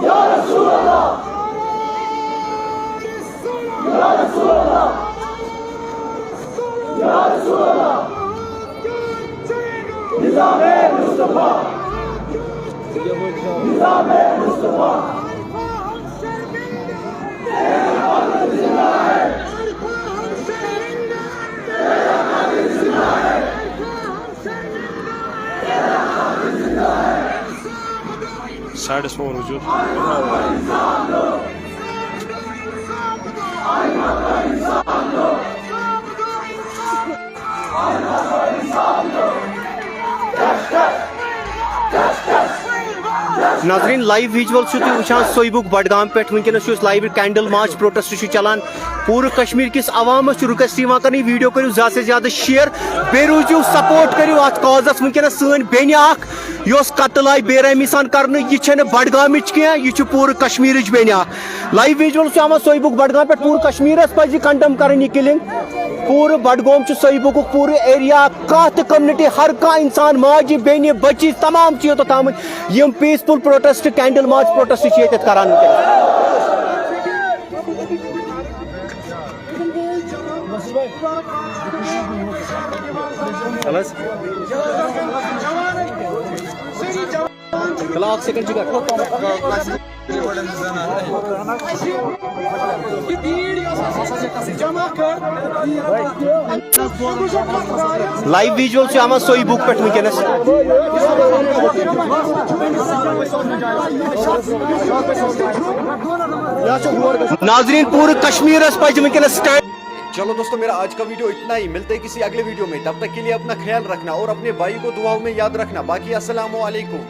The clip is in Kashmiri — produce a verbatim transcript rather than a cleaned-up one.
یا رسول اللہ، یا رسول اللہ، یا رسول اللہ، نظام مصطفیٰ، نظام مصطفیٰ۔ ساڑھس فون وجود۔ ناظرین، لایو ویجول چھِو تُہۍ وٕچھان صویبُک بڈگام پٮ۪ٹھ۔ وٕنکیٚنَس چھُ أسۍ لایو، کینڈل مارچ پروٹیسٹ چھُ چلان۔ پوٗرٕ کشمیر کِس عوامس چھُ ریکویسٹ یِوان کرنہٕ، یہِ ویڈیو کٔرِو زیادٕ سے زیادٕ شیئر، بیٚیہِ روٗزِو سپورٹ، کٔرِو اتھ کازس۔ وٕنکیٚنَس سٲنۍ بیٚنہِ اکھ، یۄس قتل آیہِ بے رحمی سان کرنہٕ، یہِ چھَنہٕ بڈگامٕچ کینٛہہ، یہِ چھِ پوٗرٕ کشمیرٕچ بیٚنہِ اکھ۔ لایو ویجول چھُ یِوان صویبُک بڈگام پٮ۪ٹھ۔ پوٗرٕ کشمیرس پزِ یہِ کنڈم کرٕنۍ، یہِ کلنگ۔ پوٗرٕ بڈگوم چھُ صویبُکُک، پوٗرٕ ایریا، کانٛہہ تہِ کمیونٹی، ہر کانٛہہ انسان، ماجہِ، بیٚنہِ، بچی، تمام چھِ یوٚتتھ آمٕتۍ۔ یِم peaceful protest, candle march protest چھِ ییٚتٮ۪تھ کران وٕنکیٚنَس۔ لایو ویجول چھِ یِوان صویبُک پٮ۪ٹھ وٕنکیٚنَس۔ ناظرین، پوٗرٕ کشمیرس پزِ وٕنکیٚنَس سٹینڈ۔ चलो दोस्तों, मेरा आज का वीडियो इतना ही। मिलते हैं किसी अगले वीडियो में। तब तक के लिए अपना ख्याल रखना और अपने भाई को दुआओं में याद रखना। बाकी अस्सलाम वालेकुम।